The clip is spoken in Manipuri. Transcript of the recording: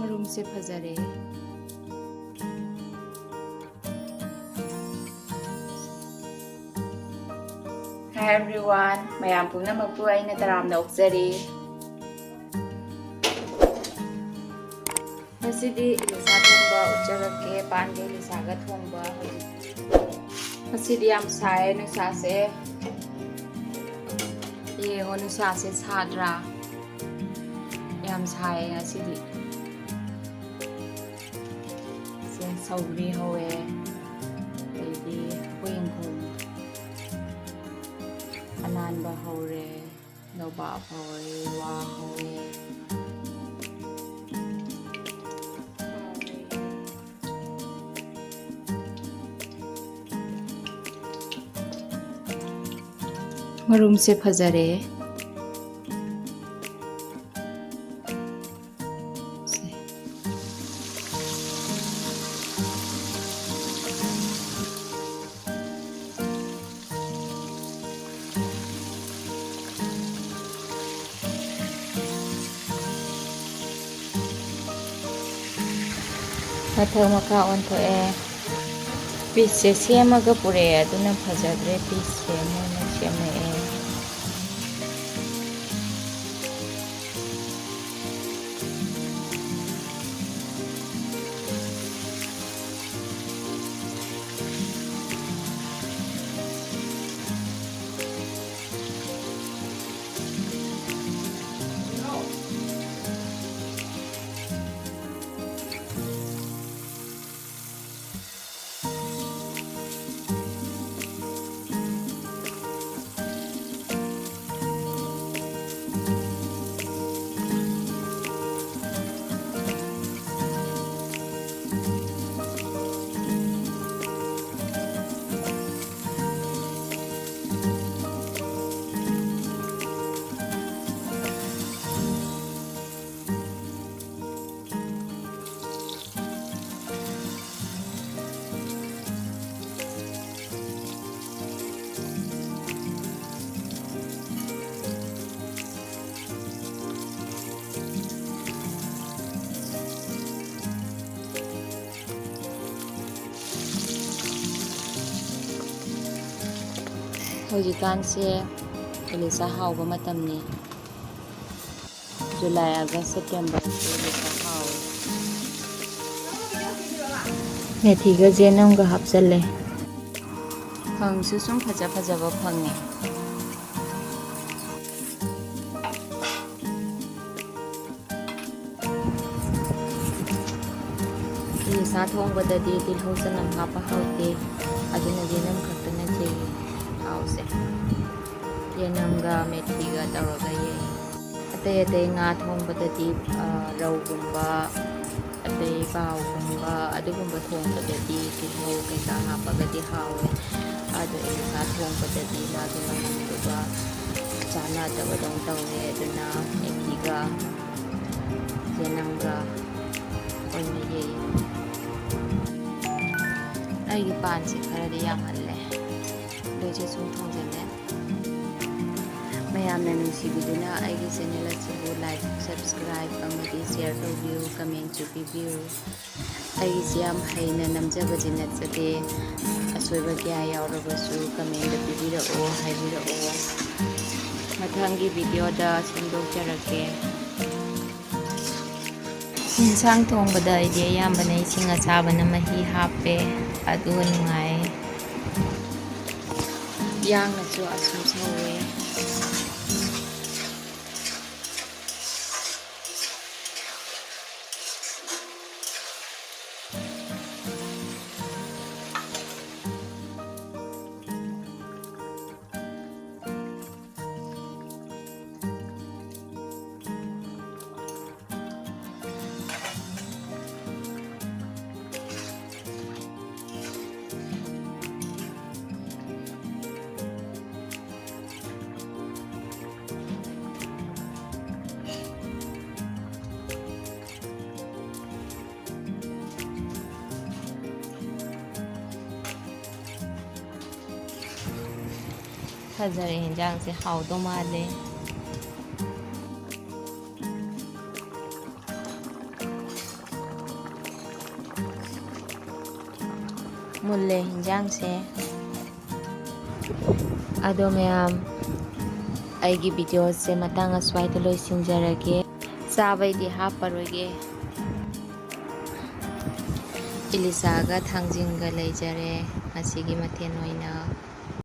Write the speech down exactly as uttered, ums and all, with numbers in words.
ꯔꯨꯝꯁꯦ ꯐꯖꯔꯦ꯫ Hi everyone, ꯃꯌꯥꯝ ꯄꯨꯝꯅꯃꯛꯄꯨ ꯑꯩꯅ ꯇꯔꯥꯝꯅ ꯑꯣꯛꯆꯔꯤ꯫ ꯉꯁꯤꯗꯤ ꯏꯂꯤꯁꯥ ꯊꯣꯡꯕ ꯎꯠꯆꯔꯛꯀꯦ, ꯄꯥꯟꯒ ꯏꯂꯤꯁꯥꯒ ꯊꯣꯡꯕ꯫ ꯉꯁꯤꯗꯤ ꯌꯥꯝ ꯁꯥꯏꯌꯦ ꯅꯨꯡꯁꯥꯁꯦ꯫ ꯌꯦꯡꯉꯣ ꯅꯨꯡꯁꯥꯁꯦ ꯁꯥꯗ꯭ꯔꯥ? ꯌꯥꯝ ꯁꯥꯏꯌꯦ ꯉꯁꯤꯗꯤ꯫ ꯁꯦ ꯁꯧꯒ꯭ꯔꯤ ꯍꯧꯋꯦ, ꯑꯗꯩꯗꯤ ꯑꯩꯈꯣꯏ ꯏꯪꯈꯣꯜ ꯑꯅꯥꯟꯕ ꯍꯧꯔꯦ, ꯅꯣꯕꯥꯞ ꯍꯧꯔꯦ, ꯋꯥ ꯍꯧꯔꯦ꯫ ꯃꯔꯨꯝꯁꯦ ꯐꯖꯔꯦ꯫ ꯁꯦ꯫ ꯃꯊꯛ ꯃꯈꯥ ꯑꯣꯟꯊꯣꯛꯑꯦ꯫ ꯄꯤꯁꯁꯦ ꯁꯦꯝꯃꯒ ꯄꯨꯔꯛꯑꯦ, ꯑꯗꯨꯅ ꯐꯖꯗ꯭ꯔꯦ꯫ ꯄꯤꯁꯁꯦ ꯃꯣꯏꯅ ꯁꯦꯝꯃꯛꯑꯦ꯫ ꯍꯧꯖꯤꯛꯀꯥꯟꯁꯦ ꯏꯂꯤꯁꯥ ꯍꯥꯎꯕ ꯃꯇꯝꯅꯤ꯫ ꯖꯨꯂꯥꯏ, ꯑꯥꯒꯁ, ꯁꯦꯞꯇꯦꯝꯕꯔꯁꯦ ꯏꯂꯤꯁꯥ ꯍꯥꯎꯋꯦ꯫ ꯃꯦꯊꯤꯒ ꯖꯦꯅꯝꯒ ꯍꯥꯞꯆꯜꯂꯦ꯫ ꯐꯪꯁꯨ ꯁꯨꯝ ꯐꯖ ꯐꯖꯕ ꯐꯪꯉꯦ꯫ ꯏꯂꯤꯁꯥ ꯊꯣꯡꯕꯗꯗꯤ ꯇꯤꯜꯍꯧ ꯆꯅꯝ ꯍꯥꯞꯄ ꯍꯥꯎꯇꯦ, ꯑꯗꯨꯅ ꯌꯦꯅꯝ ꯈꯛꯇꯅ ꯆꯦꯜꯂꯤ ꯍꯥꯎꯁꯦ꯫ ꯌꯦꯅꯝꯒ ꯃꯦꯊꯤꯒ ꯇꯧꯔꯒ ꯌꯩ꯫ ꯑꯇꯩ ꯑꯇꯩ ꯉꯥ ꯊꯣꯡꯕꯗꯗꯤ, ꯑ, ꯔꯧꯒꯨꯝꯕ, ꯑꯇꯩ ꯄꯥꯎꯒꯨꯝꯕ ꯑꯗꯨꯒꯨꯝꯕ ꯊꯣꯡꯕꯗꯗꯤ ꯇꯤꯜꯍꯧ ꯀꯩꯀꯥ ꯍꯥꯞꯄꯒꯗꯤ ꯍꯥꯎꯋꯦ꯫ ꯑꯗꯣ ꯏꯂꯤꯁꯥ ꯊꯣꯡꯕꯗꯗꯤ ꯃꯥꯒꯤ ꯃꯅꯝꯗꯨꯒ ꯆꯥꯟꯅꯗꯕꯗꯧꯅ ꯇꯧꯋꯦ꯫ ꯑꯗꯨꯅ ꯃꯦꯊꯤꯒ ꯌꯦꯅꯝꯒ ꯑꯣꯏꯅ ꯌꯩ꯫ ꯑꯩꯒꯤ ꯄꯥꯟꯁꯦ ꯈꯔꯗꯤ ꯌꯥꯝꯍꯜꯂꯦ꯫ ꯂꯣꯏꯁꯦ ꯁꯨꯝ ꯊꯣꯡꯖꯤꯜꯂꯦ꯫ ꯃꯌꯥꯝꯅ ꯅꯨꯡꯁꯤꯕꯤꯗꯨꯅ ꯑꯩꯒꯤ ꯆꯦꯅꯦꯜ ꯑꯁꯤꯕꯨ like, subscribe ꯑꯃꯗꯤ share ꯇꯧꯕꯤꯌꯨ, comment ꯁꯨ ꯄꯤꯕꯤꯌꯨ꯫ ꯑꯩꯒꯤꯁꯦ ꯌꯥꯝ ꯍꯩꯅ ꯅꯝꯖꯕꯗꯤ ꯅꯠꯆꯗꯦ꯫ ꯑꯁꯣꯏꯕ ꯀꯌꯥ ꯌꯥꯎꯔꯕꯁꯨ comment ꯇ ꯄꯤꯕꯤꯔꯛꯑꯣ, ꯍꯥꯏꯕꯤꯔꯛꯑꯣ꯫ ꯃꯊꯪꯒꯤ video ꯗ ꯁꯦꯝꯗꯣꯛꯆꯔꯛꯀꯦ꯫ ꯌꯦꯟꯁꯥꯡ ꯊꯣꯡꯕꯗ ꯑꯩꯗꯤ ꯑꯌꯥꯝꯕꯅ ꯏꯁꯤꯡ ꯑꯁꯥꯕꯅ ꯃꯍꯤ ꯍꯥꯞꯄꯦ, ꯑꯗꯨꯒ ꯅꯨꯡꯉꯥꯏ꯫ ꯌꯥꯡꯅꯁꯨ ꯑꯁꯨꯝ ꯁꯧꯋꯦ꯫ ꯐꯖꯔꯦ, ꯌꯦꯟꯖꯥꯡꯁꯦ ꯍꯥꯎꯗꯧ ꯃꯥꯜꯂꯦ꯫ ꯃꯨꯜꯂꯦ ꯌꯦꯟꯖꯥꯡꯁꯦ꯫ ꯑꯗꯣ ꯃꯌꯥꯝ, ꯑꯩꯒꯤ ꯚꯤꯗꯤꯑꯣꯁꯦ ꯃꯇꯥꯡ ꯑꯁ꯭ꯋꯥꯏꯗ ꯂꯣꯏꯁꯤꯟꯖꯔꯒꯦ꯫ ꯆꯥꯕꯩꯗꯤ ꯍꯥꯞꯄꯔꯣꯏꯒꯦ꯫ ꯏꯂꯤꯁꯥꯒ ꯊꯥꯡꯖꯤꯡꯒ ꯂꯩꯖꯔꯦ ꯉꯁꯤꯒꯤ ꯃꯊꯦꯜ ꯑꯣꯏꯅ꯫